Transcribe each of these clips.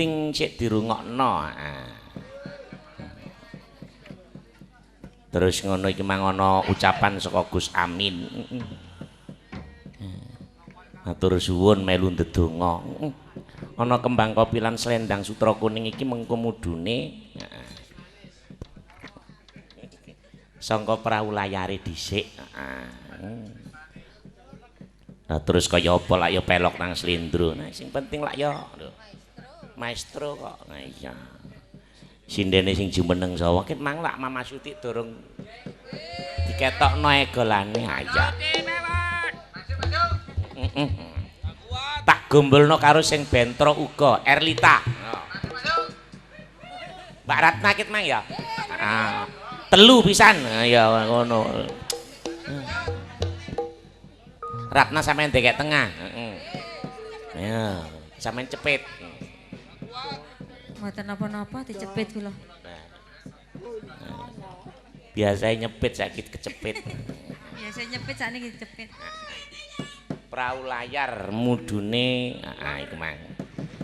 penting sik dirungokno. Terus ngono iki mang ana ucapan saka Gus Amin. Matur suwun melu ndedonga. Ana kembang kopi lan selendang sutra kuning iki mengko mudune sangka prau layare dhisik. Nah terus kaya apa lak ya pelok nang slendro. Nah sing penting lak ya maestro kok. Nah iya. Sindene sing jumeneng sawah ket mang lak Mama Suti durung diketokno egolane. Ha iya. Tak gombolno karo sing bentro uga Erlita. Mbak Ratna ket mang ya. Telu pisan. Ya ngono. Ratna sampean ndekek tengah. Heeh. Ya, sampean cepit. Mboten napa-napa dicepit kula. Biasanya nyepit saiki kecepit. Biasanya nyepit sakniki dicepit. Prau layar mudune, heeh iku mang.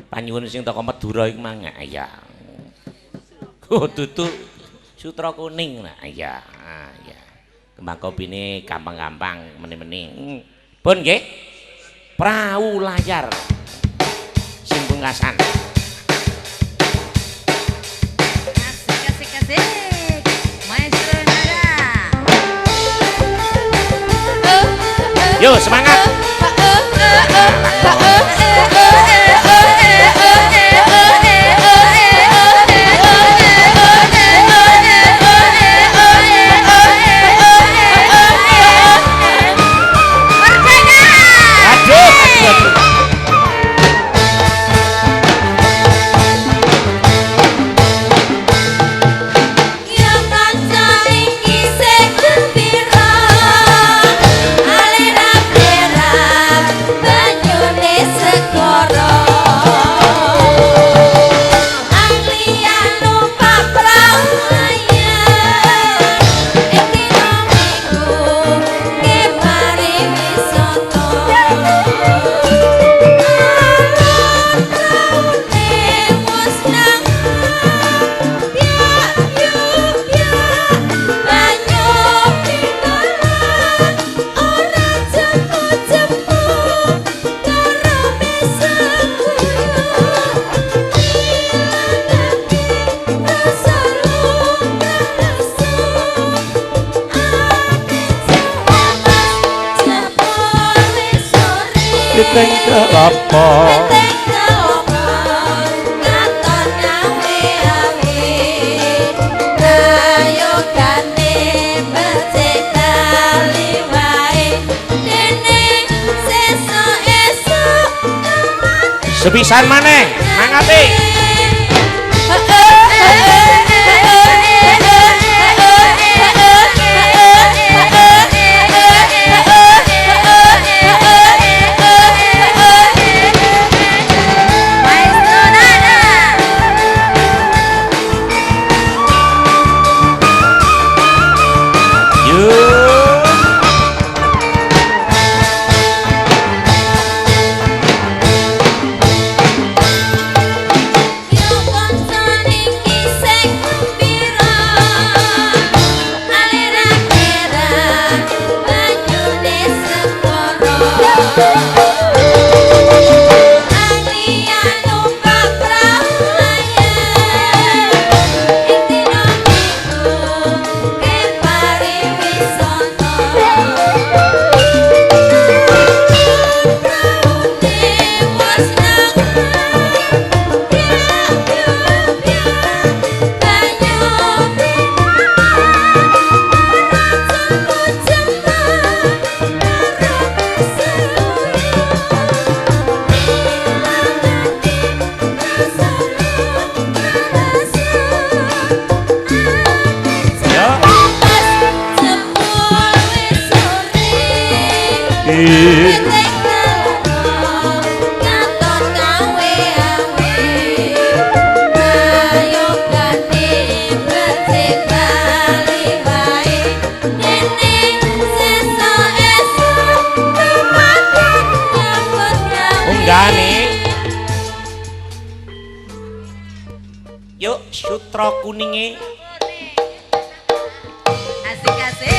Panyuwun sing teko Madura iku mang. Ya. Oh, dudu sutra kuning. Nah, iya. Ya. Kembang kopine gampang-gampang meni-meni. Pun nggih. Prau layar. Sing pungkasan. Asik asik asik. Maestro Nara. Yo semangat. Teng kelapa katon awe-awe prayogane becik kali wae dene sesuk esuk sepisan maneh mangate. Yuk sutra kuninge. Asik asik.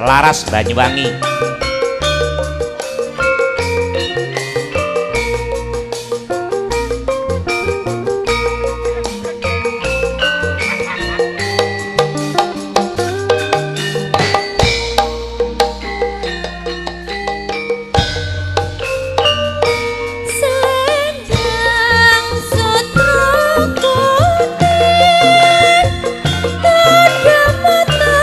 Laras Banyuwangi. Sendang sutra kuning tanda mata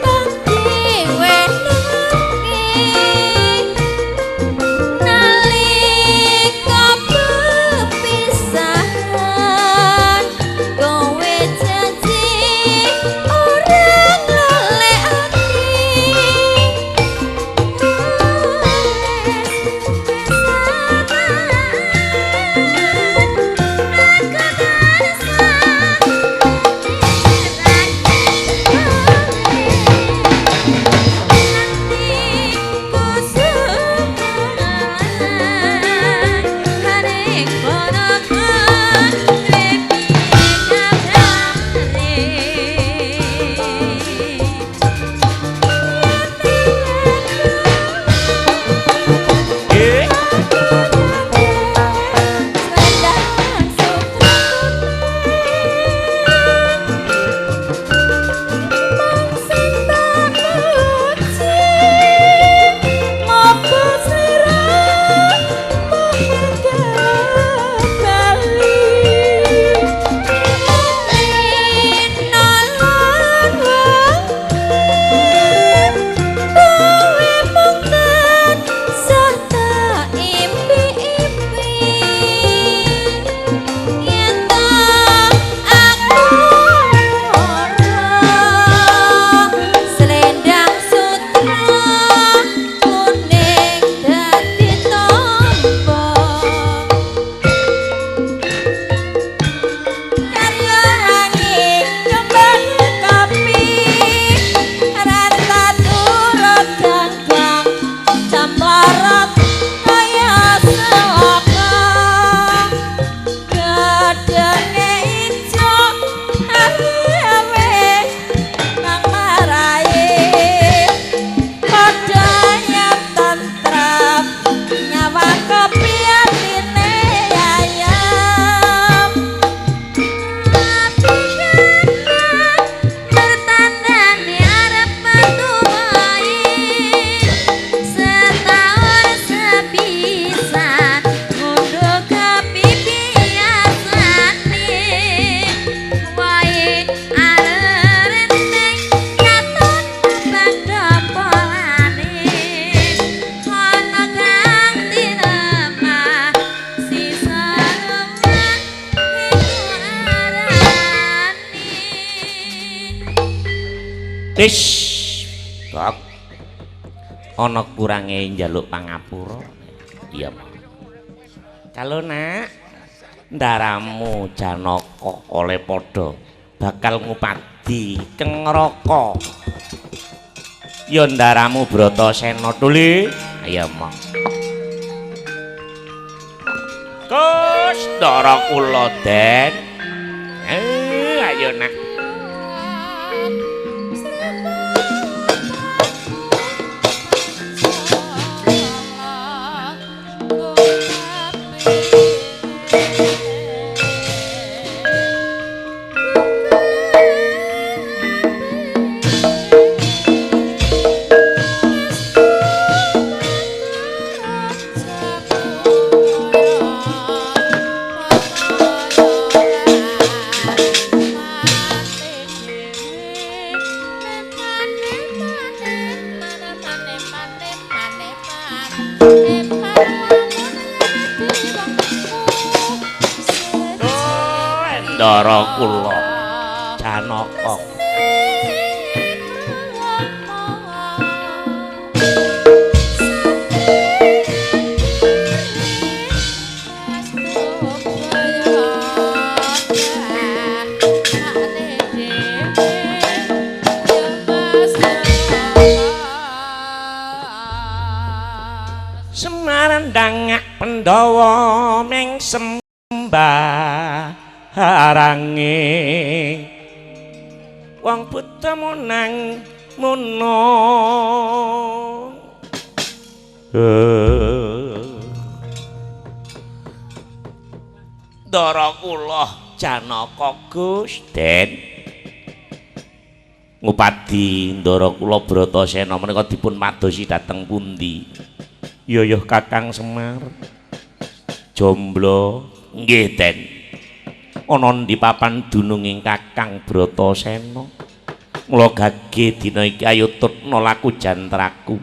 kang diwenangi nalika pepisahan kowe janji ora nglalekake. Eh, Selendang sutra kuning dadi tombo karya angin kembang kopi rata turut ganggang camorot kaya selaka gedenge ijo awe kang marai padha nyam tentrem nyawa kopi atine ayam api kenang bertandane arep metu wae setahun sepisan ngunduh kopi biasane wae arep katon bandapolane ana kang tinemah sisa lemah iku arane. Wis, Dok. Ana kurange njaluk pangapura. Iya, Pak. Kalau nak ndaramu Janaka oleh padha bakal ngupadi keng neraka. Ya ndaramu Bratasena tuli. Iya, Mak. Kus ndara kula, Den. Ayo nak. Ndara kula Janaka. Semar ndangak Pandhawa ming sembarange wong buta munang muno. Ndara kula Janaka Gusten ngupadi ndara kula Bratasena menika dipun madosi dhateng pundi? Yoyoh Kakang Semar jomblo nggih Den. Ana ndi papan dununging Kakang Bratasena? Mula gage dina iki ayo tutna laku jantraku.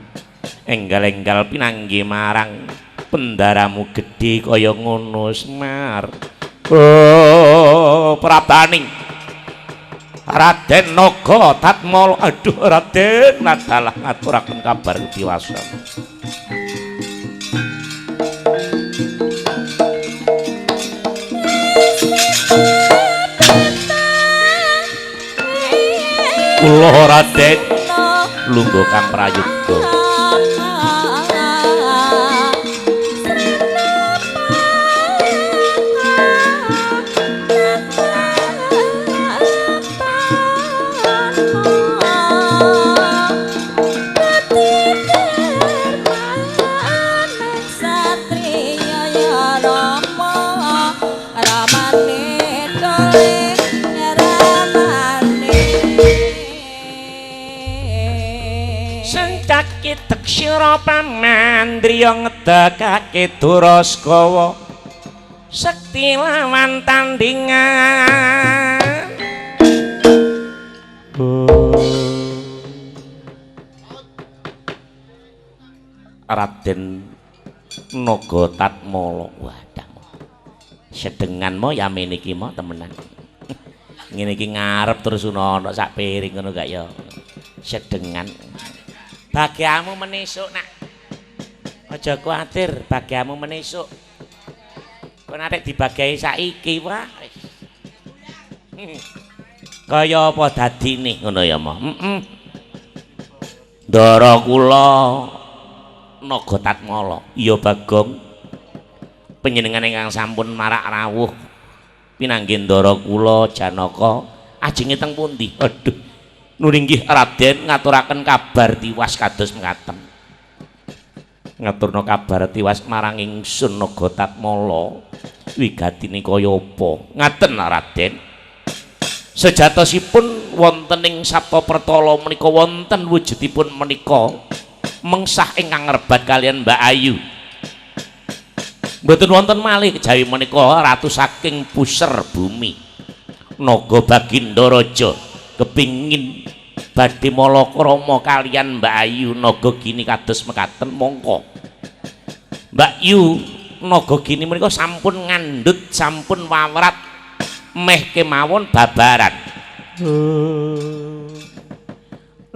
Enggal-enggal pinanggih marang pendaramu gedhe kaya ngono Semar. Oh, prabaning Raden Naga Tatmala. Aduh Raden, nadalah ngaturaken kabar tiwasan. Kula Raden lungguh kang prayuga. Sira pamandriya ngedekake Durasgawa sekti lawan tandingan. Raden Naga Tatmala. Wadah sedengan mo yamene iki mo temenan. Ngene iki ngarep terus ana sak piring ngono gak ya. Sedengan. Bagiamu menesuk nak. Aja kuwatir, bagiamu menesuk. Kowe nek dibagahi saiki wah. Kaya apa dadine ngono ya, Mo? Heeh. Ndara kula Naga Tatmala. Iya Bagong. Panjenengan ingkang sampun marak rawuh pinanggih ndara kula Janaka ajenge teng pundi? Aduh. Nuringgih Raden ngaturaken kabar tiwas kados mekaten. Ngaturna kabar tiwas marang ingsun Naga Tatmala wigatine kaya apa? Ngaten Raden. Sejatosipun wonten ing Sapta Pertala menika wonten wujudipun menika mengsah ingkang ngrebat kalian Mbak Ayu. Mboten wonten malih kejawi menika ratu saking puser bumi. Naga Baginda Raja kepingin badhe malakrama kalian Mbak Ayu Nagagini kados mekaten mongko. Mbak Yu Nagagini menika sampun ngandhut, sampun wawrat meh kemawon babaran.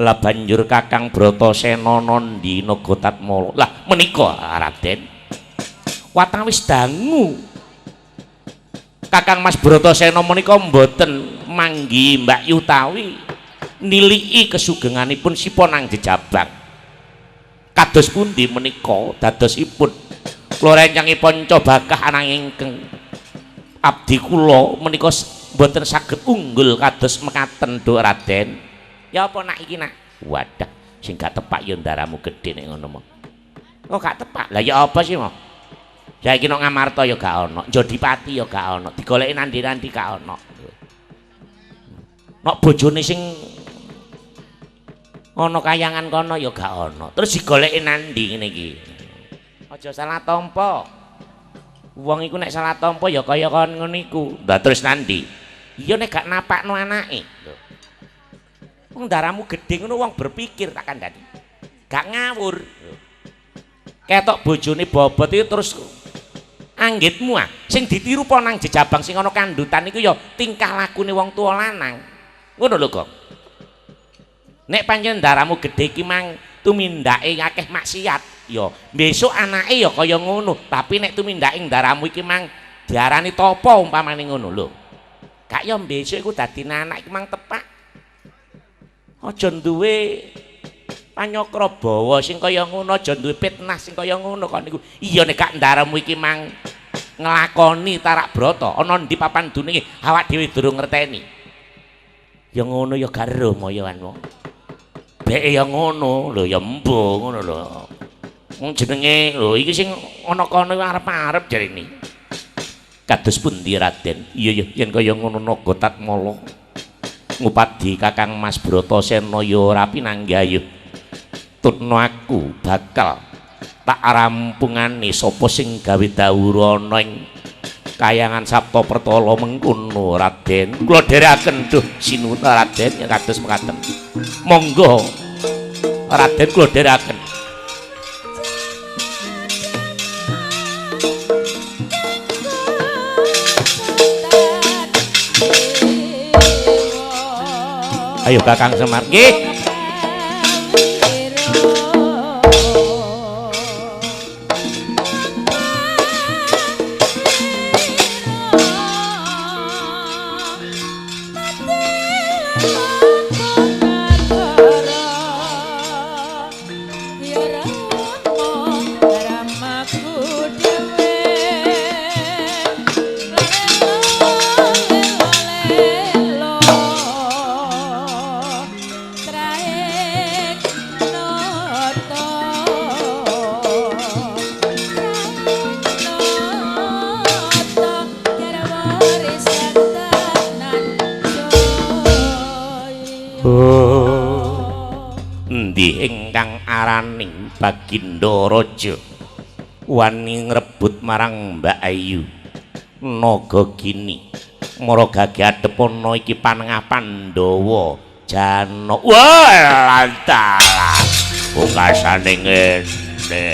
Lah banjur Kakang Bratasena nandhi Naga Tatmala. Lah menika Raden watawis dangu Kakang Mas Bratasena menika mboten manggi Mbak Yu tawi niliki kesugenganipun sipa nang jejabang. Kados pundi menika dadosipun kula rencangi panca bakah ananging abdi kula menika mboten saged unggul kados mekaten Duk Raden. Ya apa nak iki nak? Wadah, sing gak tepak ya ndaramu gedhe nek ngono mo. Kok gak tepak? Lah ya apa sih mo? Saiki nek Ngamarta ya gak ono, Jodipati ya gak ono, digoleki nandi-nandi gak ono. Nek bojone sing ana kayangan kono ya gak ono. Terus digoleki nandi ngene iki. Aja salah tampa. Wong iku nek salah tampa ya kaya kon ngono iku. Lah terus nandi? Iya nek gak napakno anake. Wong ndaramu gedhe ngono wong berpikir tak kandhani. Gak ngawur. Ketok bojone bobot itu terus anggitmu ah sing ditiru po nang jejabang sing ana kandutan iku ya tingkah lakune wong tuwa lanang. Ngono lho, Gong. Nek pancen ndaramu gedhe iki mang tumindake akeh maksiat, ya besok anake ya kaya ngono. Tapi nek tumindake ndaramu iki mang diarani tapa umpamane ngono lho. Gak ya besok iku dadi anak iki mang tepak. Aja duwe panyakra bawa sing kaya ngono, aja duwe fitnah sing kaya ngono kok niku. Iya nek gak ndaramu iki mang nglakoni tarak brata ana ndi papan dununge awak dhewe durung ngerteni. Ya ngono ya gak ero moyoan wong. Beke ya ngono lho ya embo ngono lho. Wong jenenge lho iki sing ana kono arep-arep jarene. Kados pundi Raden? Iya ya yen kaya ngono naga Tatmala ngupadi Kakang Mas Bratasena ya ora pinanggayuh. Tutno aku bakal tak rampungane sapa sing gawe dawura ana ing kayangan Sapta Pertala mengkono Raden. Kula dherekaken duh sinuwun Raden ya kados mekaten. Monggo Raden kula dherekaken. Ayo Kakang Semar. Nggih. Ingkang arani Baginda Raja wani ngrebut marang Mbak Ayu Naga Gini mara gage adepana iki panengah Pandhawa Jana. Wah lantaran pungkasane ngene.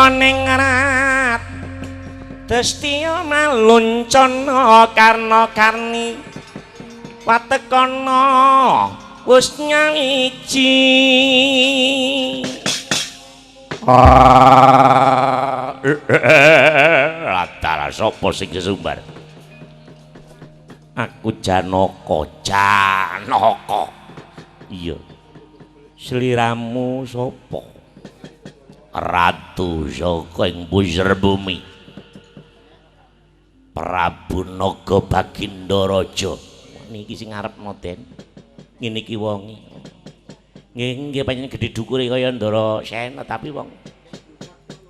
Ningrat Destiya maluncana karna karni watekana wis nyawiji. Latara sapa sing sesumbar? Aku Janaka, Janaka. Iya. Sliramu sapa? Ratu saka ing Buser Bumi Prabu Naga Baginda Raja. Niki sing arepno Den. Ngene iki wonge. Nggih nggih pancen gedhe dukure kaya Ndara Sena tapi wong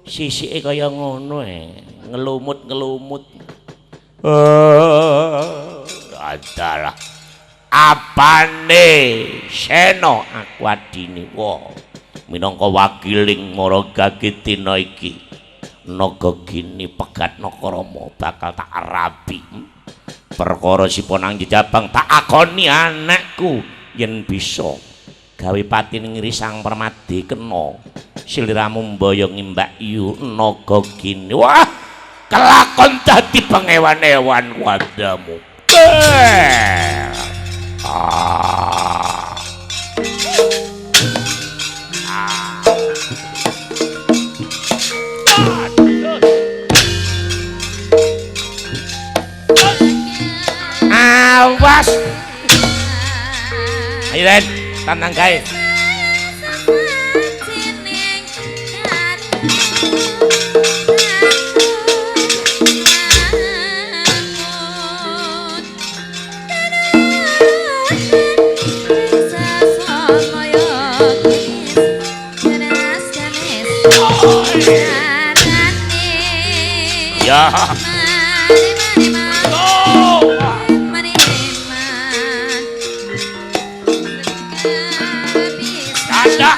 sisike kaya ngono ngelumut-ngelumut. Adalah apane Sena aku adine. Wah. Minangka wakiling Maragagitina iki Naga Gini pegat Nakarama bakal tak rabi. Perkara siponang jejabang tak akoni anakku yen bisa gawe pati ngrisang permadi kena sliramu mboyongi Mbak Yu Naga Gini. Wah, kelakon dadi pengewan-ewan wadamu. Awas. Ayo Den, tantang gawe. Ya. Ada.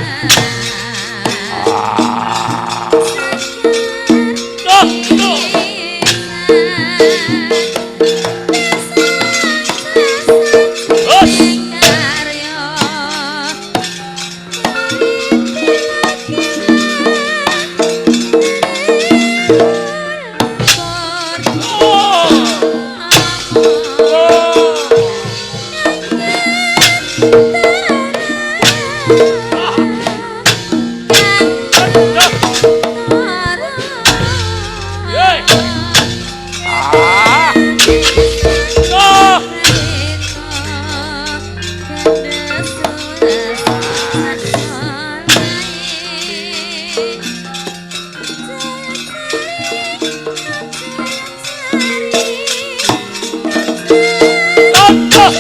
Wah.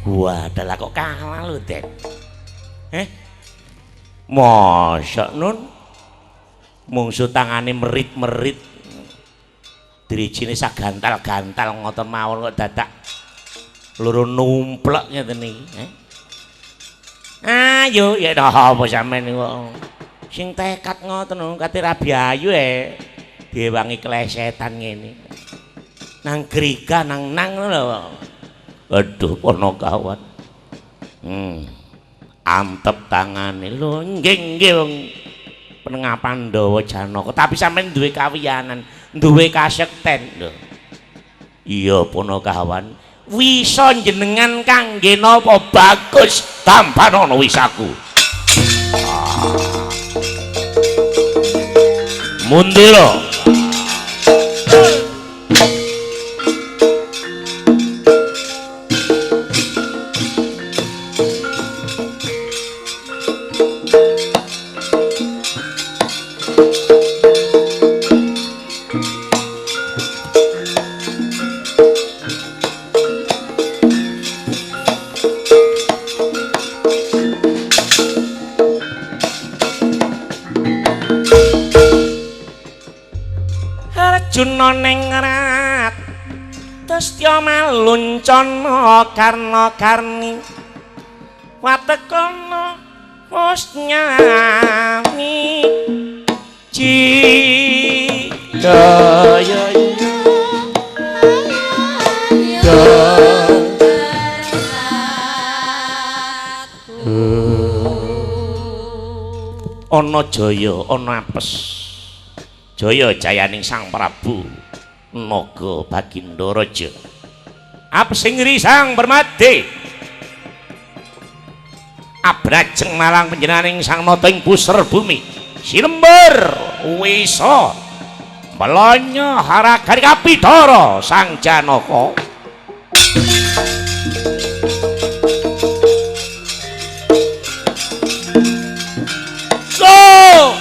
Wah, kok kalah lho, Den. Eh? Mosok nun mungsu tangane merit-merit. Drijine sagantal-gantal ngoten mawon kok dadak loro numplek ngeten iki, eh? Ayo, ya apa sampean niku. Sing tekad ngoten kate rabi ayu e. Diwangi klesetan ngene. Nang griga nang nang ngono lho. Aduh, Ponokawan. Antep tangane lho, nggih nggih wong penengah Pandhawa Janaka, tapi sampean duwe kawiyanan, duwe kasekten lho. Iya Ponokawan, wisa jenengan kangge napa bagus tampanono wisaku. Mundira. Arjuna ning rat Testya maluncana karna karni watekana wis nyami jaya ana jaya ana apes. Jaya jayaning Sang Prabu Naga Bagindo Raja. Apes sing risang permadi. Abrajeng malang panjenenganing Sang Nata ing puser bumi. Sinembur wisa melonya haragane kapidara Sang Janaka. Go!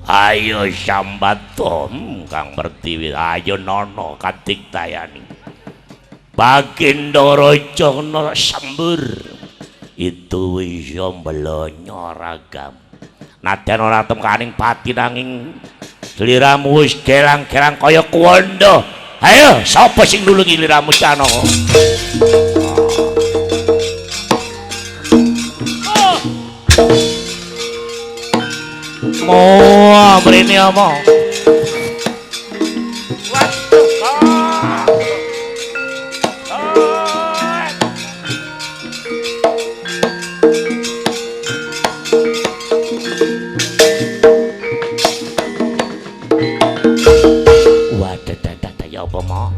Ayo sambatom Kang Pertiwi, ayo nono kadiktayani. Bagindo Raja kena sembur. Itu wisa mbelanya ragam. Nadyan ora temkaning pati nanging sliramu wis gelang-gelang kaya kuwanda. Ayo sapa sing nulungi sliramu Janaka? Moa mrene apa? Waduh. Waduh, dadah ya apa mo?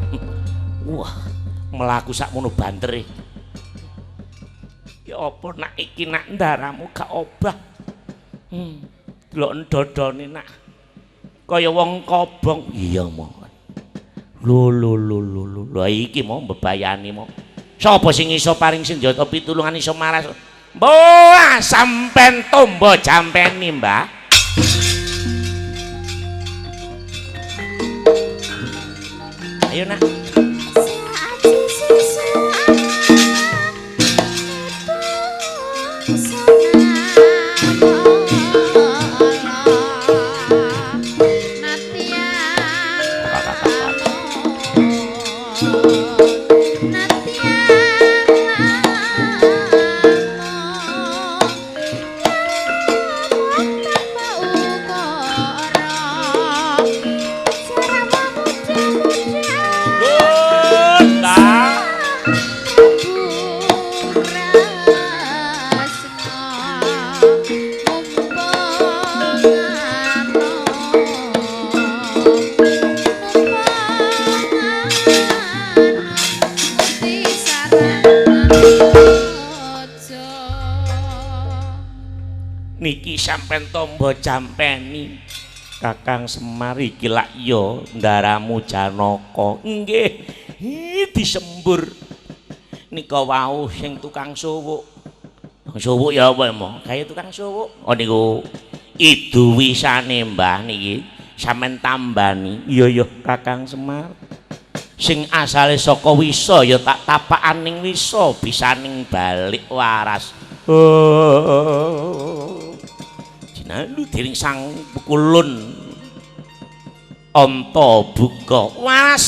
Wah, mlaku sakmono bantere. Ya apa nak iki nak ndaramu gak obah. Delok dodone nak kaya wong kobong. Iya mo. Lho lho lho lho lho iki mo mbebayani mo. Sapa sing iso paring senjata pitulungan iso maras? Mbah sampean tombo jampeni, Mbah. Ayo nak. Niki sampean tombo jampeni Kakang Semar iki lak ya ndaramu Janaka. Nggih, disembur. Nika wau sing tukang suwuk. Suwuk ya apa mo? Kaya tukang suwuk. Oh niku idu wisane Mbah niki sampean tambani. Iya ya Kakang Semar. Sing asale saka wisa ya tak tapakan ning wisa bisaning balik waras. Oh. Jinalu dening sang pukulun anta buka waras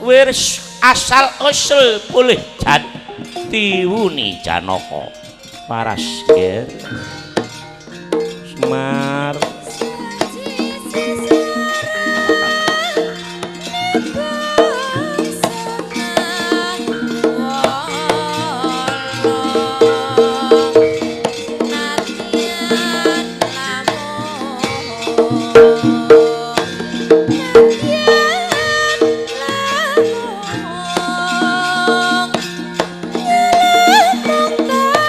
wis asal usul pulih jati wuni Janaka waras ger Semar.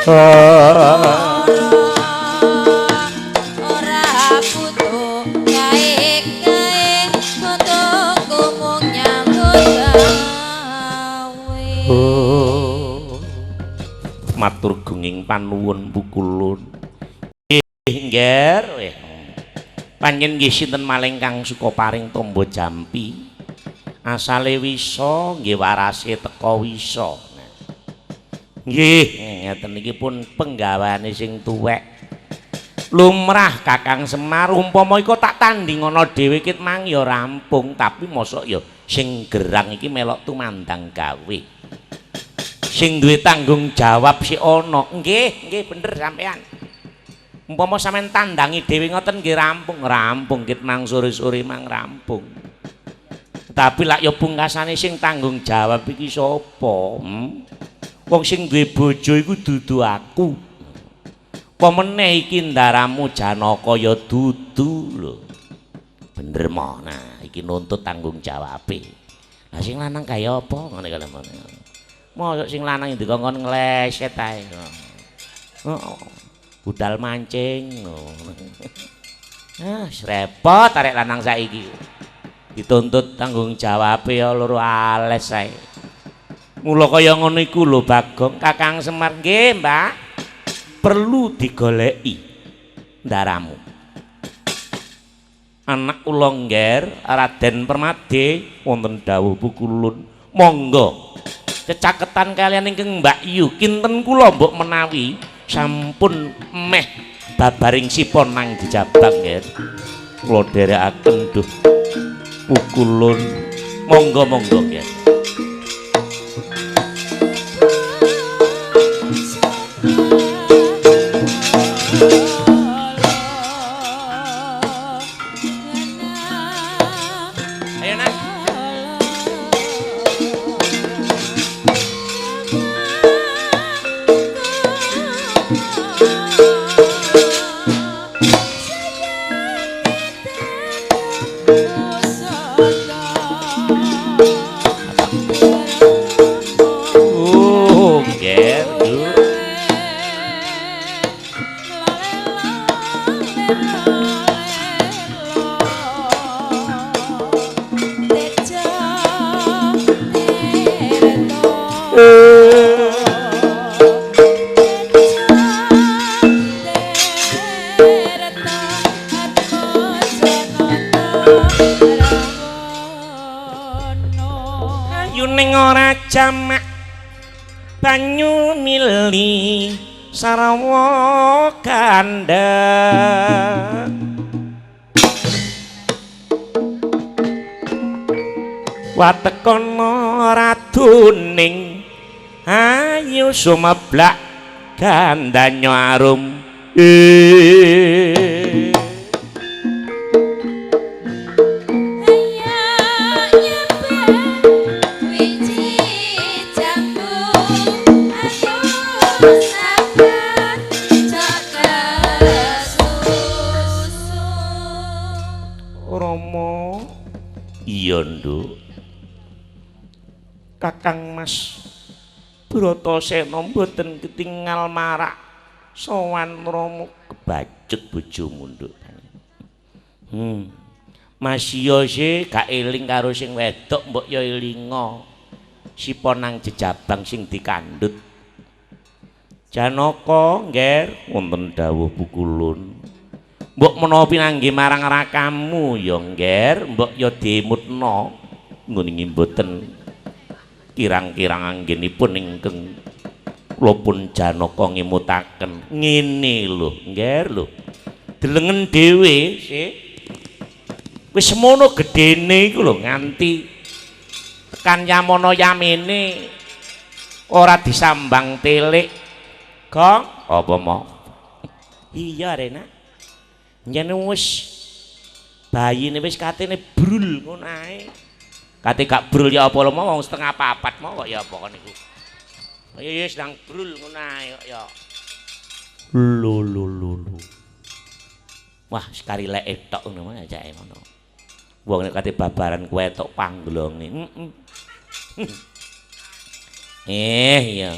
Ora putu kae-kae fotoku mung nyambut gawe. Oh. Matur gunging panuwun pukulun. Nggih, Ngger. Panjen nggih sinten malih kang suka paring tombo jampi. Asale wisa nggih warase teka wisa. Nggih, ngeten iki pun penggaweane sing tuwek. Lumrah Kakang Semar umpama iku tak tanding ana dhewe ket mang ya rampung, tapi mosok ya sing gerang iki melok tumandang gawe. Sing duwe tanggung jawab si ana. Nggih, nggih bener sampean. Umpama sampean tandangi dhewe ngoten nggih rampung, rampung ket mang sore-sore mang rampung. Tapi lak ya pungkasane sing tanggung jawab iki sapa? Wong sing duwe bojo iku dudu aku. Apa meneh iki ndaramu Janaka ya dudu lho. Bener mo. Nah, iki nuntut tanggung jawabe. Lah sing lanang kaya apa ngene kaya ngono. Mosok sing lanang dikongkon ngleset ae. Heeh. Budal mancing. Ah, repot arek lanang saiki. Dituntut tanggung jawabe ya loro ales ae. Mula kaya ngono iku lho Bagong, Kakang Semar nggih, Mbak. Perlu digoleki ndaramu. Anak kula ngger Raden Permade wonten dawuh pukulun. Monggo cecaketan kalian ingkang Mbak Yu kinten kula mbok menawi sampun meh babaring sipon nang jejabang ngger. Kula dherekaken duh pukulun. Monggo monggo ngger. Ayo nak. Banyu mili sarawa kandha watekono raduning ayu sumeblak gandanya arum. Rama, iya nduk. Kakang Mas Bratasena mboten ketingal marak sowan Rama. Kebacut bojomu nduk. Mas iya sih gak eling karo sing wedok mbok ya elinga. Sipa nang jejabang sing dikandhut. Janaka ngger wonten dawuh pukulun. Mbok menawa pinanggih marang rakamu ya ngger, mbok ya dimutna nguningi mboten kirang-kirang anggenipun ingkang kula pun Janaka ngemutaken. Ngene lho ngger lho, delengen dhewe sih wis semono gedene iku lho nganti tekan yamono yamene ora disambang telik. Gong apa mau? Iya Rena, yen wis bayine wis katene brul ngono ae. Kate gak brul ya apa lho wong setengah papat mau kok ya apa kon niku. Ya ya sedang brul ngono ae kok ya. Lho lho lho lho. Wah, sekari leke tok ngono ajake ngono. Wong nek kate babaran kuwe tok pangglonge. Heeh. Iya.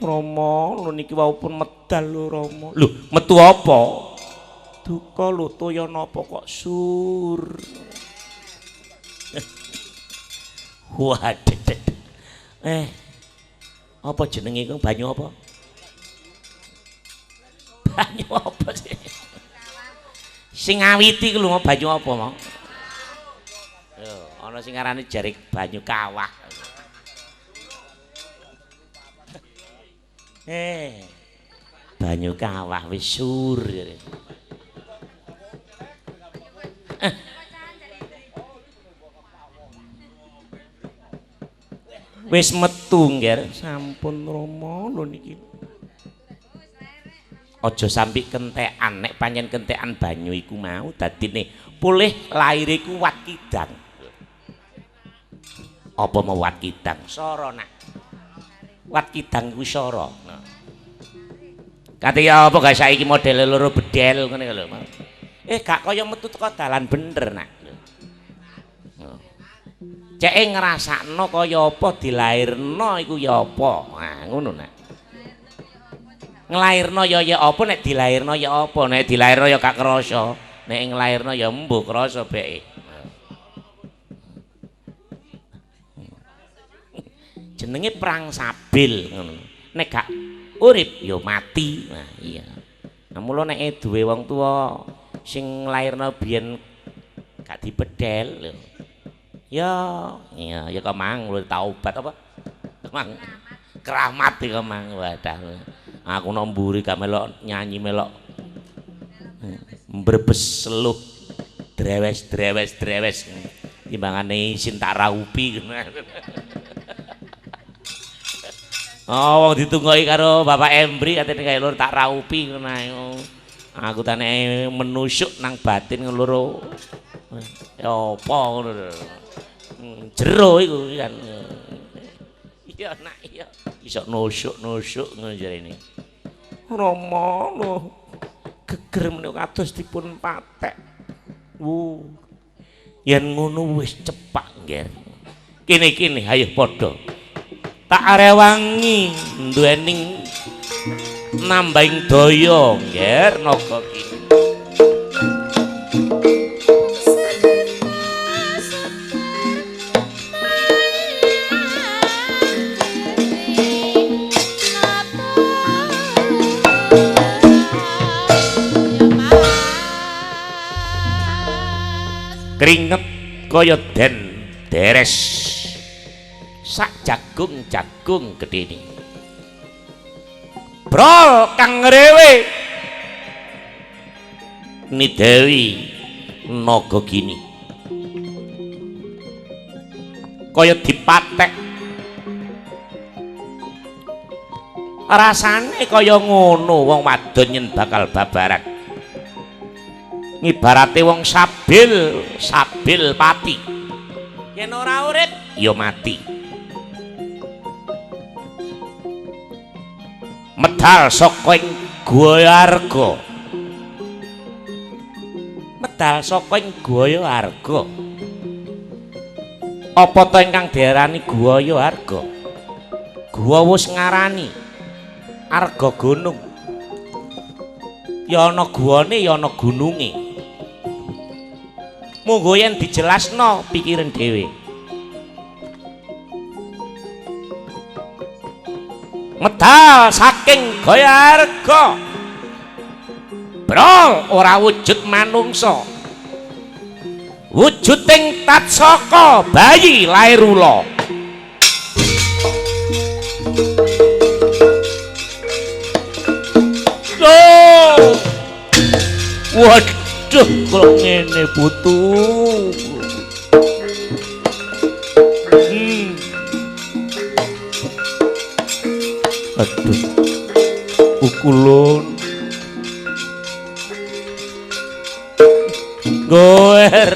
Rama, lho niki wau pun medal lho Rama. Lho, metu apa? Duka lho toya napa kok sur. Waduh. Apa jenenge iku banyu apa? Banyu apa sih? Sing ngawiti iku lho banyu apa mau? Lho, ana sing ngarani jare banyu kawah. Banyu kawah wis sur jare. Wis metu ngger, sampun Rama lho niki. Aja sampe kentekan, nek pancen kentekan banyu iku mau dadine pulih laire iku wat kidang. Apa mau wat kidang? Sara nak. Wat kidang iku sara. Kate ya apa gak saiki modele loro bedel ngene lho. Gak kaya metu teko dalan bener nak. Ceke ngrasakno kaya apa dilairno iku ya apa. Nah, ngono nak. Nglairno ya ya apa nek dilairno ya apa. Nek dilairno ya gak krasa. Nek nglairno ya mbuh krasa beke. Jenenge perang sabil ngono. Nek gak urip ya mati. Nah, iya. Nah, mula nek duwe wong tuwa sing nglairno biyen gak dibedel lho. Ya, iya, ya kemang lho taubat apa? Kemang. Keramat iki kemang wadah. Aku nang mburi gak melok nyanyi melok mbrebes seluh drewes drewes drewes timbangane isin tak raupi. Oh, wong ditunggoki karo Bapak Embri katene kae lur tak raupi ngono ae. Aku tane menusuk nang batin loro. Ya apa ngono lho. Jero iku kan. Iya nak iya. Iso nusuk-nusuk ngono jarene. Rama lho. Geger menika kados dipun patek. Wu. Yen ngono wis cepak ngger. Kene-kene ayo padha. Tak rewangi duwening nambahing daya ngger naga kini. Keringet kaya den deres Sak jagung-jagung gedene. Brol kang ngrewe ni Dewi Nagagini. Kaya dipatek. Rasane kaya ngono wong wadon yen bakal babaran. Ngibarate wong sabil, sabil pati. Yen ora urip ya mati. Medal saka ing Goyarga. Medal saka ing Goyarga. Apa to ingkang diarani Goyarga? Gua wis ngarani arga gunung. Ya ana guane ya ana gununge. Monggo yen dijelasno pikiran dhewe. Medal saking Goyarga. Brol ora wujud manungsa. Wujuding tatsaka bayi lair ula. Oh. Waduh kok ngene putu. Aduh. Pukulun. Goer.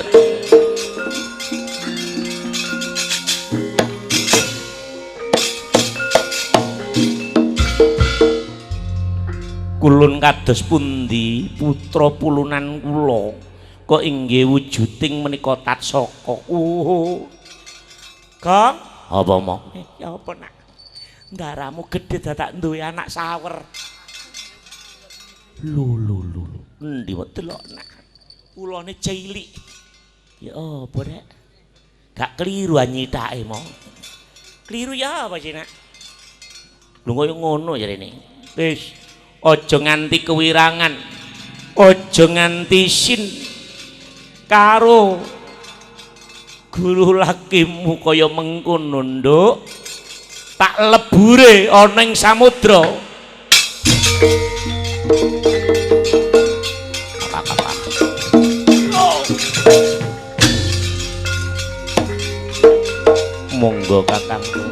Kulun kados pundi putra pulunan kula kok inggih wujuding menika tatsaka. Kang, apa mo? Ya apa nak? Ndaramu gedhe dadak duwe anak sawer. Lho lho lho. Endi wae delok nak. Ulane cilik. Ya apa rek? Gak keliru nyithake mo. Keliru ya apa sih nak? Lho koyo ngono jarene. Wis aja nganti kewirangan, aja nganti sin karo guru lakimu kaya mengkono nduk. Tak lebure ana ing samudra. Monggo kakangku.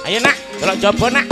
Ayo nak, delok jaba nak.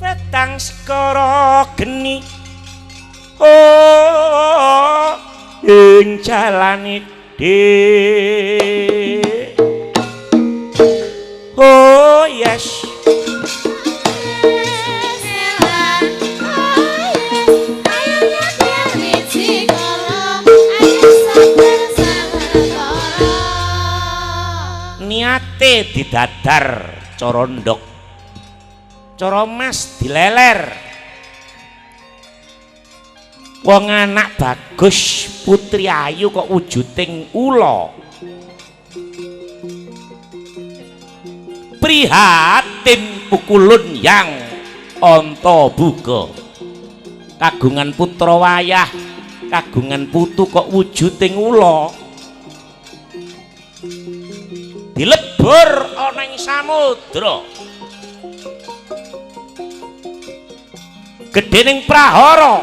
Wetang segara geni oh ing jalane oh yes. Niate didadar cara ndok, cara mas dileler. Wong anak bagus putri ayu kok wujuding ula. Prihatin pukulun yang Antabuga. Kagungan putra wayah, kagungan putu kok wujuding ula. Dilebur ana ing samudra. Gedhening prahara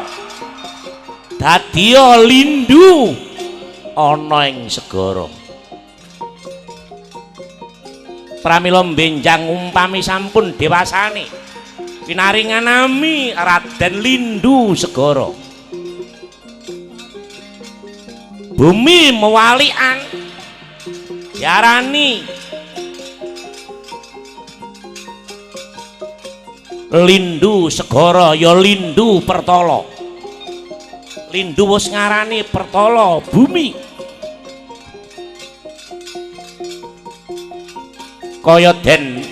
dadiya lindu ana ing segara. Pramila benjang umpami sampun dewasane pinaringan nami Raden Lindu Segara. Bumi mewalian diarani Lindu Segara ya Lindu Pertala. Lindu wis ngarani Pertala bumi. Kaya den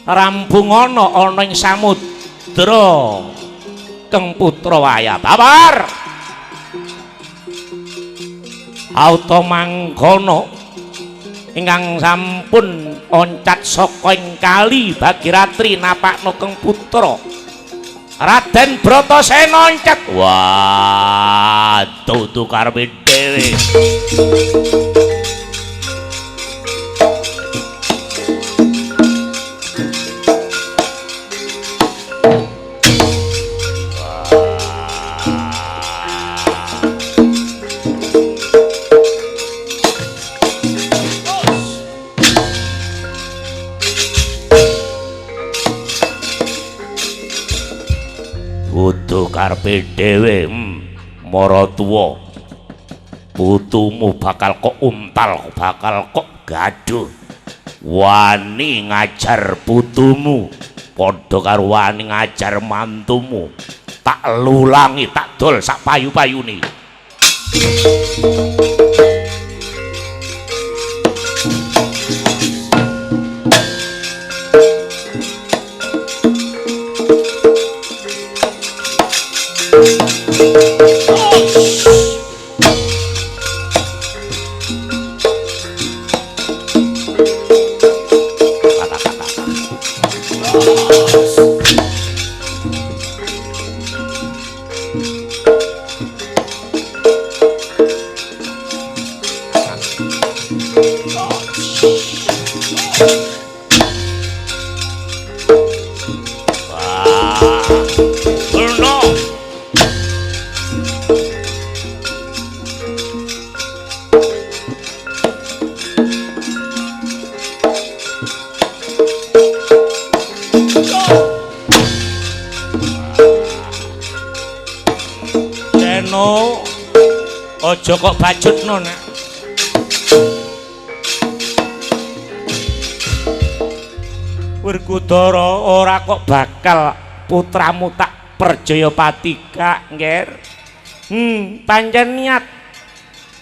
rampungana ana ing samudra Keng Putra Waya Babar. Auta mangkono ingkang sampun oncat saka ing kali Bagiratri napakno Keng Putra Raden Bratasena oncat. Wah, dudu karepe dhewe. Karepe dhewe, maratuwa putumu bakal kok untal, bakal kok gaduh. Wani ngajar putumu padha karo wani ngajar mantumu. Tak lulangi, tak dol sak payu-payune. Aja kok bajutno, Nak. Werkudara ora kok bakal putramu tak perjaya pati kak, Ngger. Pancen niat.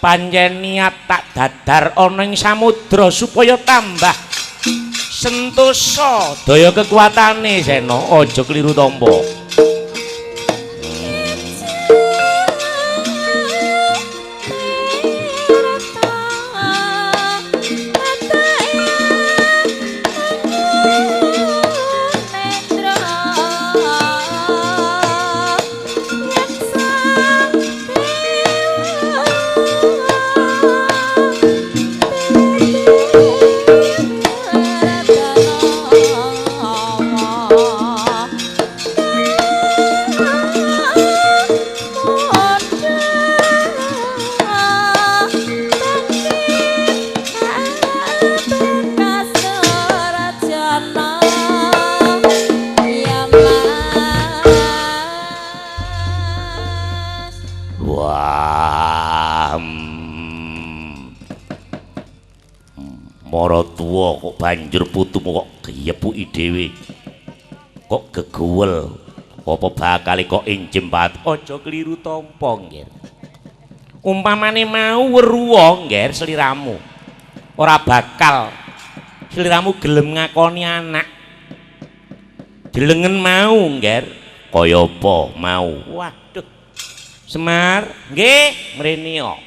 Pancen niat tak dadar ana ing samudra supaya tambah sentosa daya kekuatane Sena. Aja kliru tampa. Banjur putumu kok geyepuki dhewe, kok geguwel, apa bakale kok injem bat. Aja kliru tampa, Ngger. Umpamane mau weruwa, Ngger, sliramu ora bakal sliramu gelem ngakoni anak. Delengen mau, Ngger, kaya apa mau. Waduh. Semar, nggih, mrene kok.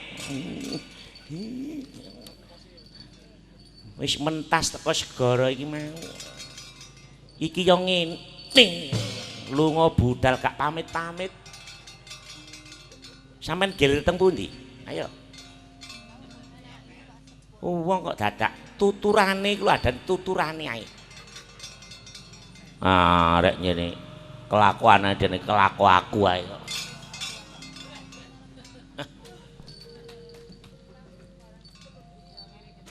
Wis mentas teko segara iki mau. Iki yo ngene. Lunga budal gak pamit-pamit. Sampeyan gilir teng pundi? Ayo. Wong kok dadak tuturane iku lho, ada tuturane ae. Ah, rek ngene. Kelakuane dene kelaku aku ae kok.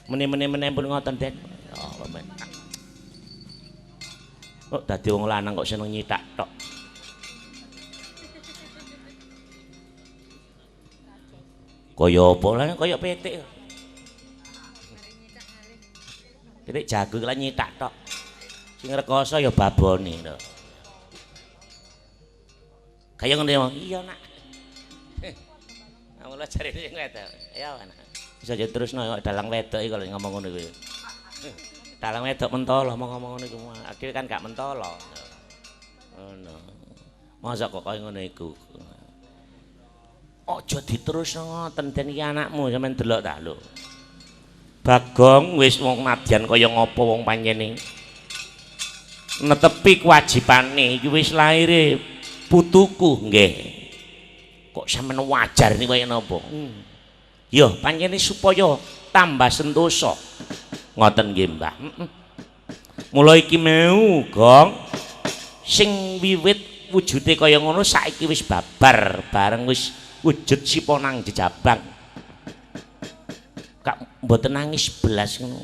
Mene-mene pun ngoten, Den. Oh, men. Kok dadi wong lanang kok seneng nyitak tok. Kaya apa lah kaya pitik. Pitik jago lan nyitak tok. Sing rekoso ya babone lho. Kaya ngene ya, iya nak. Mula jarene sing wedok. Ya nak. Bisa aja terusno kok dalang wedok iki kalau ngomong ngono kuwi. Dalang wedok mentolo ngomong ngono iku. Akhire kan gak mentolo. Ngono. Masa kok kaya ngono iku. Aja diterusno ngoten den iki anakmu sampean delok ta lho. Bagong wis wong nadyan kaya ngapa wong panjene. Netepi kewajibane iki wis lahire putuku nggih. Kok sampean wajar niku kaya napa? Ya panjene supaya tambah sentosa. Ngoten nggih, Mbah. Mula iki mau, Gong, sing wiwit wujude kaya ngono saiki wis babar bareng wis wujud sipa nang jejabang. Kak mboten nangis belas ngono.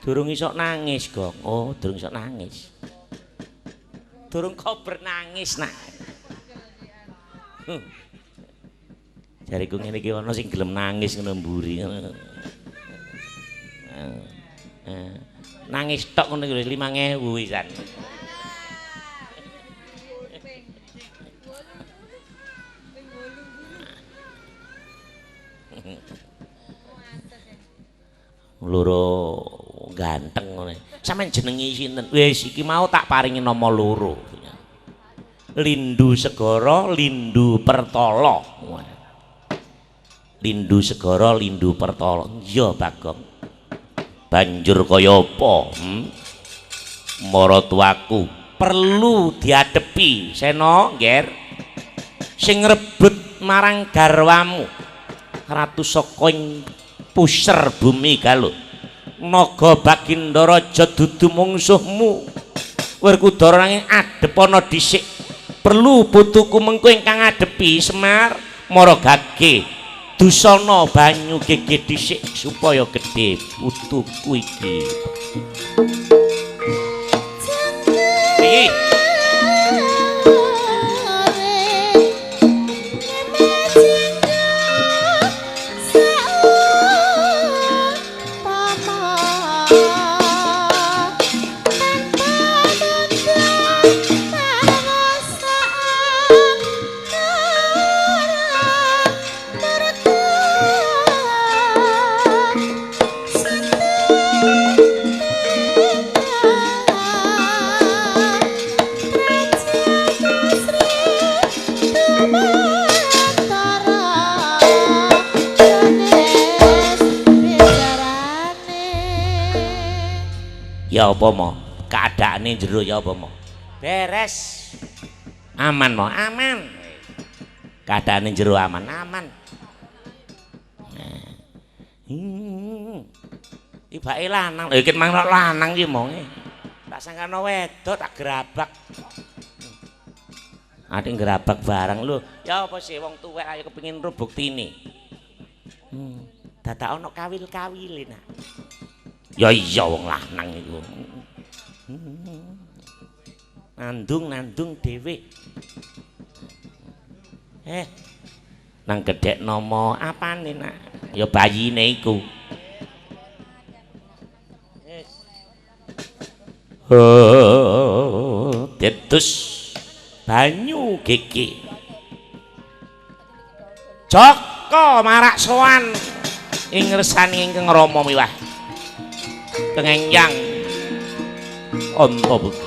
Durung iso nangis, Gong. Oh, durung iso nangis. Durung kober nangis, nak. Jariku ngene iki ana sing gelem nangis ngono mburi. Nangis tok ngono iki 5000 wisan. Loro ganteng ngono. Sampeyan jenenge sinten? Wis iki mau tak paringi nama loro. Lindu Segara, Lindu Pertala. Lindu Segara, Lindu Pertala. Iya, Bagong. Banjur kaya apa? Maratuwaku perlu diadepi, Sena, Ngger. Sing ngrebut marang garwamu. Ratu saka ing puser bumi galuh. Naga Baginda Raja dudu mungsuhmu. Werkudara nanging adepana dhisik. Perlu putuku mengko ingkang ngadepi Semar mara gage dusana banyu gege dhisik supaya gedhe putuku iki. Iki ya apa mo? Keadaane jero ya apa mo? Beres. Aman mo? Aman. Keadaane jero aman, aman. Ibake lanang. Lha iki mang lanang iki monge. Tak sangkano wedok tak gerabak. Ate gerabak barang lho. Ya apa sih wong tuwek ayo kepengin ro buktine. Dadak ana kawil-kawile nak. Ya iya wong lanang iku. Nandung-nandung dhewe. Nang gedhek nama apane nak? Ya bayine iku. Oh, detus banyu gege. Joko marak sowan ing ngersani ingkang Rama miwah. Kengengyang onta bukit.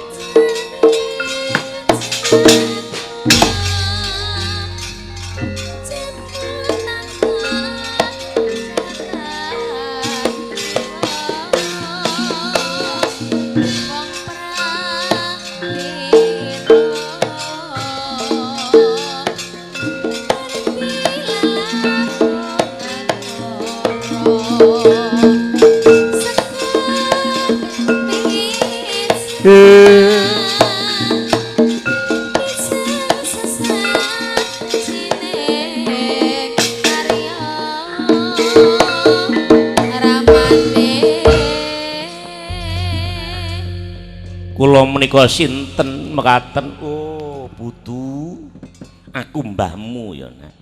Ramai. Kula menika sinten mekaten? Oh, putu. Aku mbahmu ya, Nak.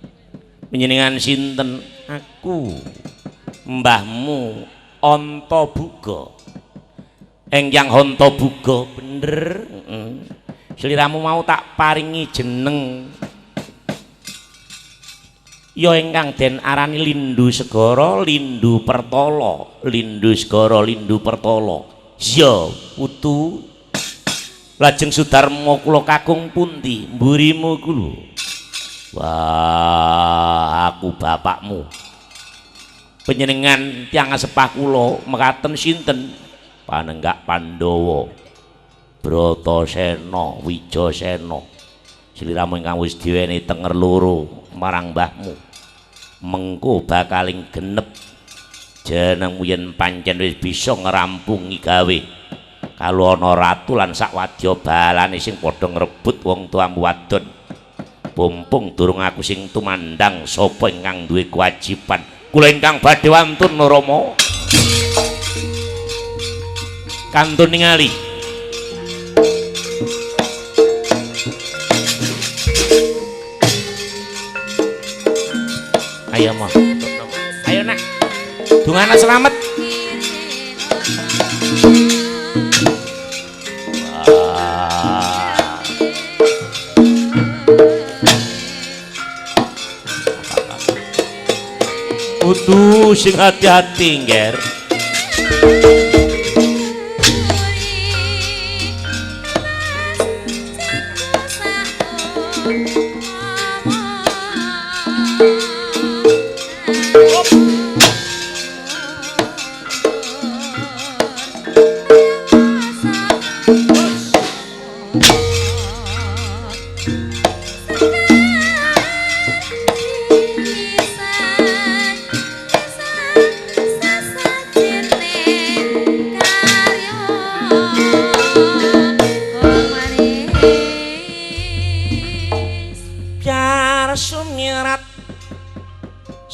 Panjenengan sinten? Aku mbahmu Antabuga. Engkyang Antabuga bener. Heeh. Sliramu mau tak paringi jeneng. Ya ingkang den arani Lindu Segara, Lindu Pertala, Lindu Segara, Lindu Pertala. Ya, putu. Lajeng Sudarma kula kakung pundi? Mburimu iku lho. Wah, aku bapakmu. Panjenengan tiyang sepah kula mekaten sinten? Panenggak Pandhawa. Bratasena, Wijasena. Sliramu ingkang wis diweni tenger loro marang mbahmu. Mengko bakaling genep jenengmu yen pancen wis bisa ngrampungi gawe. Kalu ana ratu lan sak wadya balane sing padha ngrebut wong tuamu wadon. Pumpung durung aku sing tumandang sapa ingkang duwe kewajiban. Kula ingkang badhe wantun Rama. Kantun ningali. Ayo ma. Ayo nak. Dungana selamat. Wah. Kudu sing hati-hati, Ngger.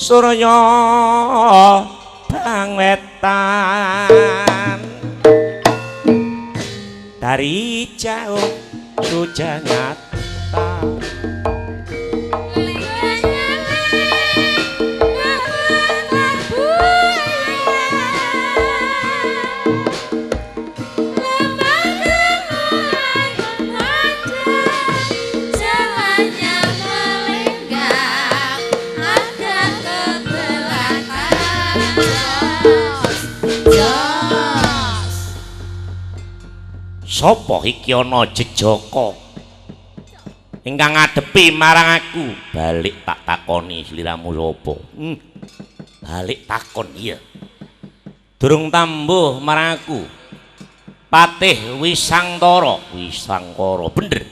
Surya bangwetan dari jauh sudah nyata. Sapa iki ana jejaka ingkang ngadepi marang aku? Balik tak takoni sliramu sapa? Balik takon iya. Durung tambuh marang aku. Patih Wisangtara, Wisangkara bener.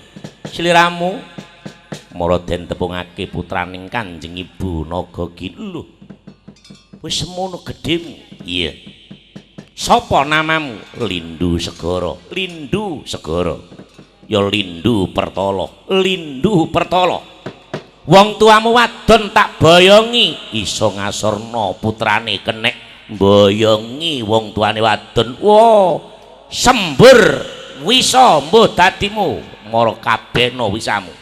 Sliramu mara den tepungake putraning Kanjeng Ibu Nagagini. Lho. Wis semono gedhemu. Iya. Sapa namamu? Lindu Segara. Lindu Segara. Ya Lindu Pertala. Lindu Pertala. Wong tuamu wadon tak boyongi iso ngasorna putrane kenek mboyongi wong tuane wadon. Wo, sembur wisa mbuh dadimu mara kabehna wisamu.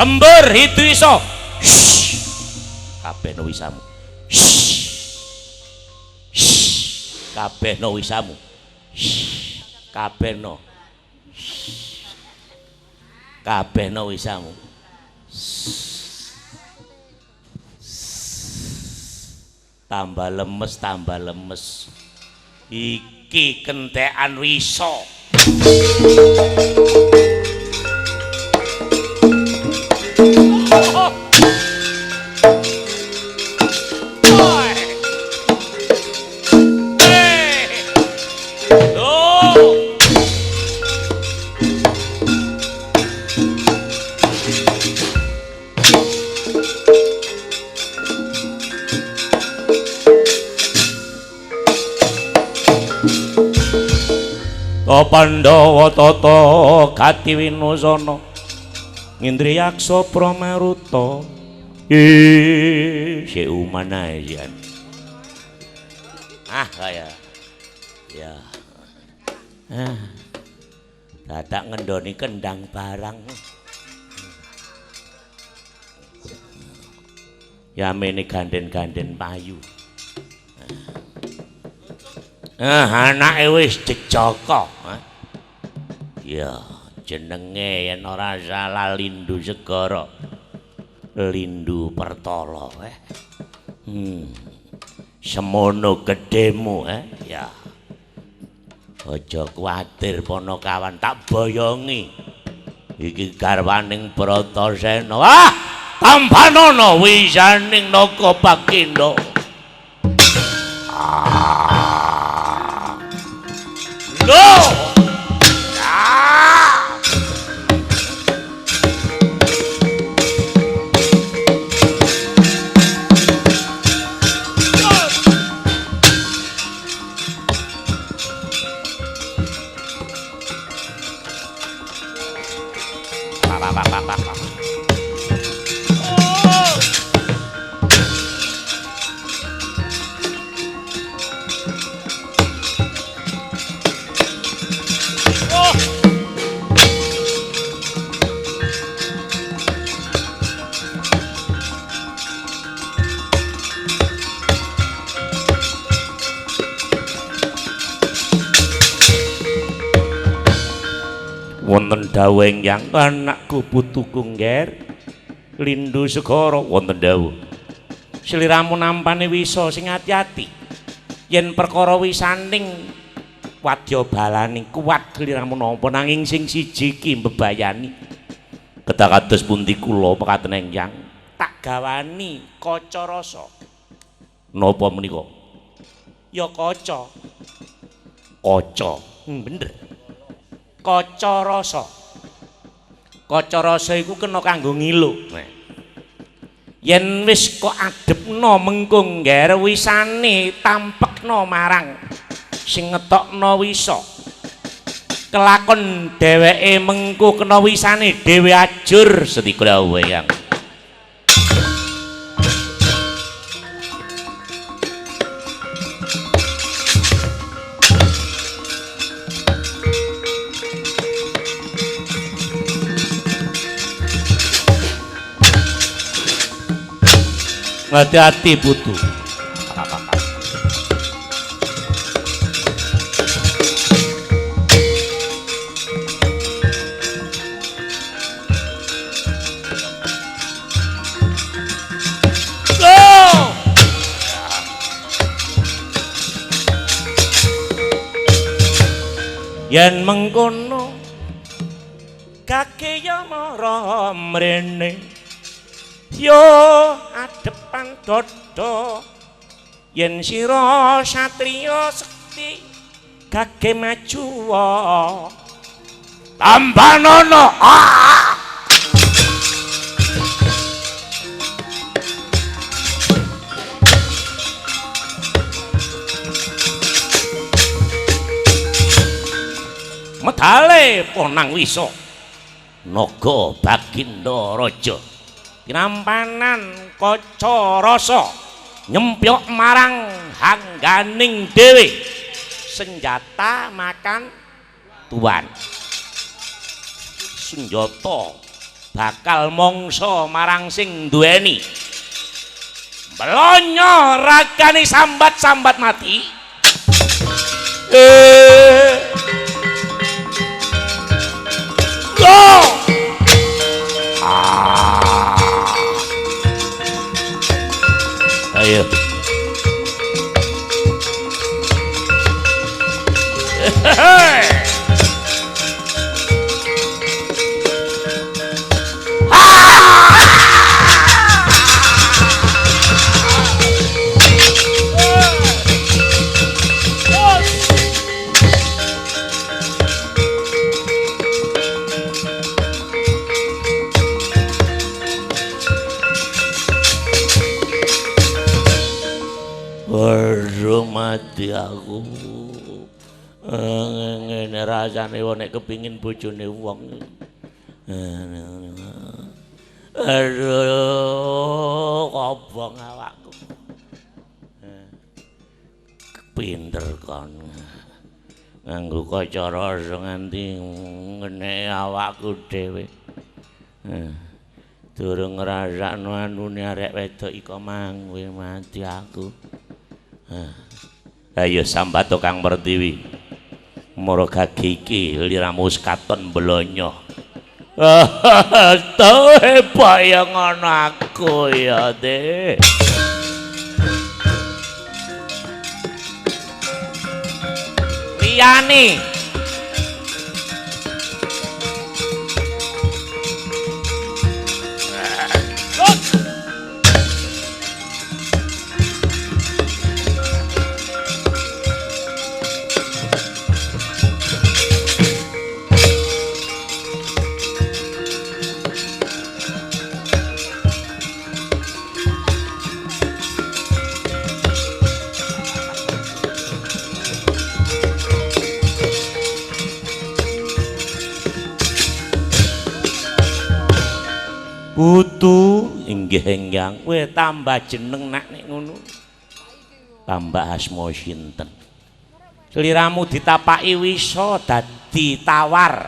Sembur hidu iso. Kabehno wisamu. Kabehno wisamu. Kabehno. Kabehno wisamu. Tambah lemes, tambah lemes. Iki kentekan wisa. Pandhawa tata gati winusana ngindriyaksa pramaruta. Sik umanae jan. Ah kaya ya. Ah. Dadak ngendoni kendang barang. Yamene ganden-ganden payu. Ah, anake wis jejaka. Ya, jenenge yen ora salah Lindu Segara. Lindu Pertala, Semono gedhemu, Ya. Aja kuwatir Panakawan, tak boyongi. Iki garwaning Bratasena. Ah, tampanana wisaning naga baginda. Lho. Wonten dawuh yang anakku putuku ngger Lindu Segara, wonten dawuh sliramu nampane wisa sing ati-ati yen perkara wisaning wadya balane kuat sliramu nampa nanging sing siji iki mbebayani. Kedah kados pundi kula pekaten engyang tak gawani kaca rasa. Napa menika? Ya kaca. Kaca. Bener. Kaca rasa. Kaca rasa iku kena kanggo ngilu. Yen wis kok adepno mengko ngger wisane tampekno marang sing ngetokno wisa. Kelakon dheweke mengko kena wisane dhewe ajur sedika dawuh yang. Hati-hati putu. Yen mengkono kake ya mara mrene yo adepan dada yen sira satriya sekti gage maju tambanono. Medale ponang wisa naga baginda raja tinampanan kaca rasa nyempyok marang hangganing dhewe senjata makan tuan senjata Bakal mongso marang sing duweni. Blonyo ragane sambat-sambat mati. Go! Ah. Ayo. Hey! Waduh mati aku. Ngene rasane wong nek kepingin bojone wong. Aduh, kobong awakku. Pinter kon. Nganggo kaca rasa nganti ngene awakku dhewe. Durung ngrasakno anune arek wedok iko mang kowe mati aku. Ayo sambat Kang Pertiwi. Mara gage iki liramu wis katon blonyo. Tuh ya ngono aku ya, Dik. Liyane Putu inggih engyang kowe tambah jeneng nak nek ngono. Tambah asma sinten? Sliramu ditapaki wisa dadi tawar.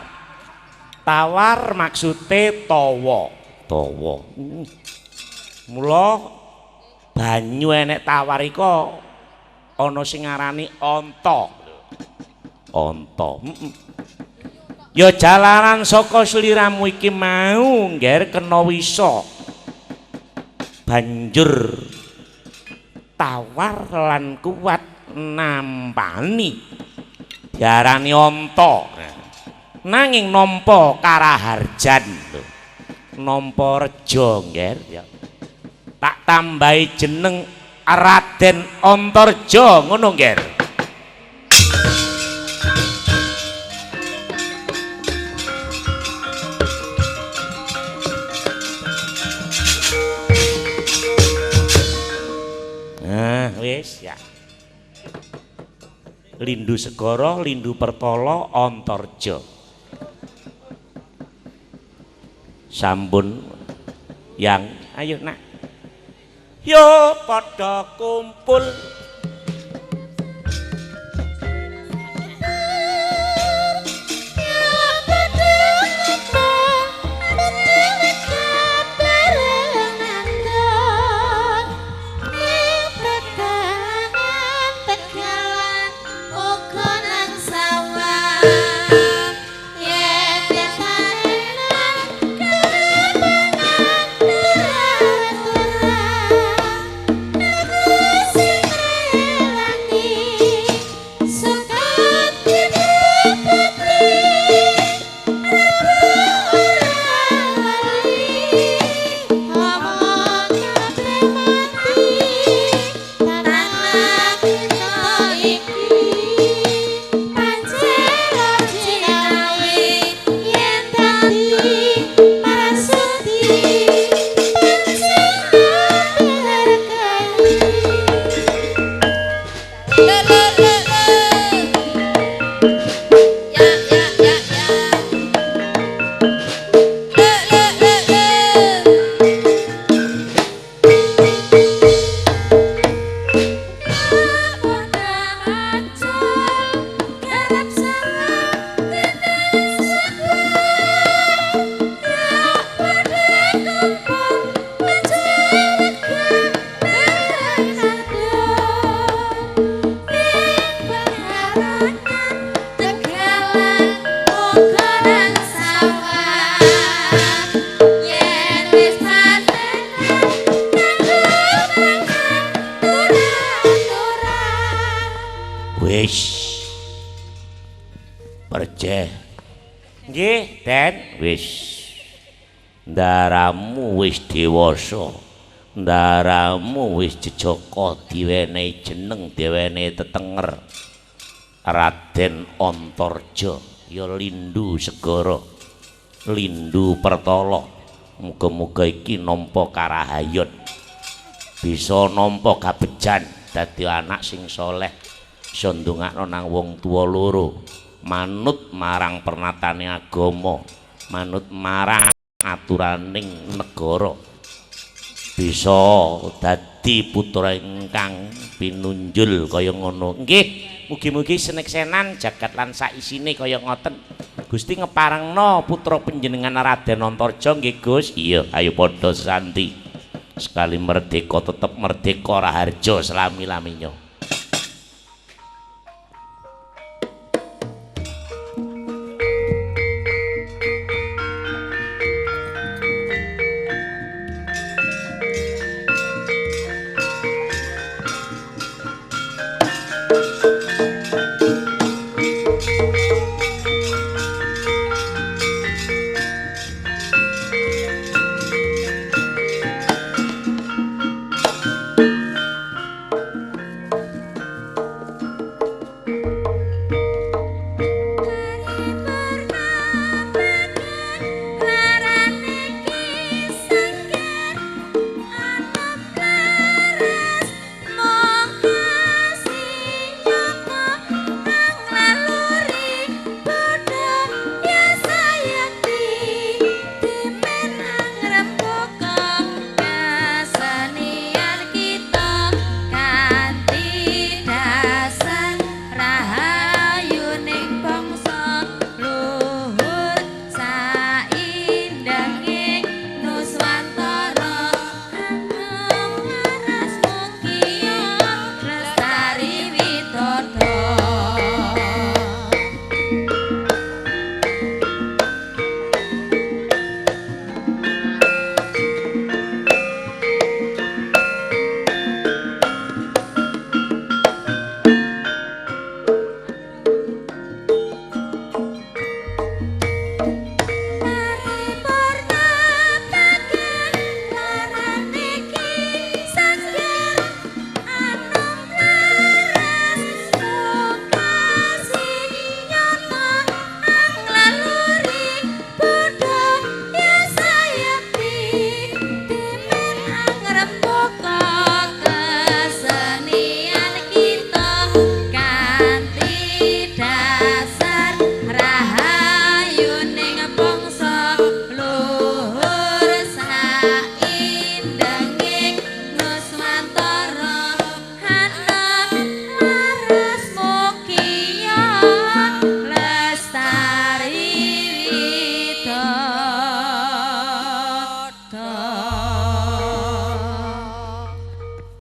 Tawar maksude tawa. Tawa. Mula banyu enek tawar iku ana sing ngarani anta. Anta. Ya jalaran saka sliramu iki mau ngger kena wisa. Banjur tawar lan kuat nampani. Diarani anta. Nanging nampa karaharjan lho. Nampa reja ngger ya. Tak tambahi jeneng Raden Antarja ngono ngger. Wis ya. Lindu Segara, Lindu Pertala, Antarja. Sampun yang ayo nak. Yo padha kumpul. Sing Wis. Perceh. Nggih, Den. Wis. Ndaramu wis dewasa. Ndaramu wis jejaka diwenehi jeneng, diwenehi tetenger. Raden Antarja ya lindu segara. Lindu pertala. Muga-muga iki nampa karahayon. Bisa nampa kabejan dadi anak sing soleh. Bisa ndongakno nang wong tuwa loro. Manut marang pernatane agama, manut marang aturaning negara. Bisa dadi putra ingkang pinunjul kaya ngono. Nggih, mugi-mugi seneksenan jagat lan saisine kaya ngoten. Gusti ngeparengno putra panjenengan Raden Antarja nggih, Gus. Iya, ayo padha santi. Sekali merdeka tetep merdeka raharja selami-laminya.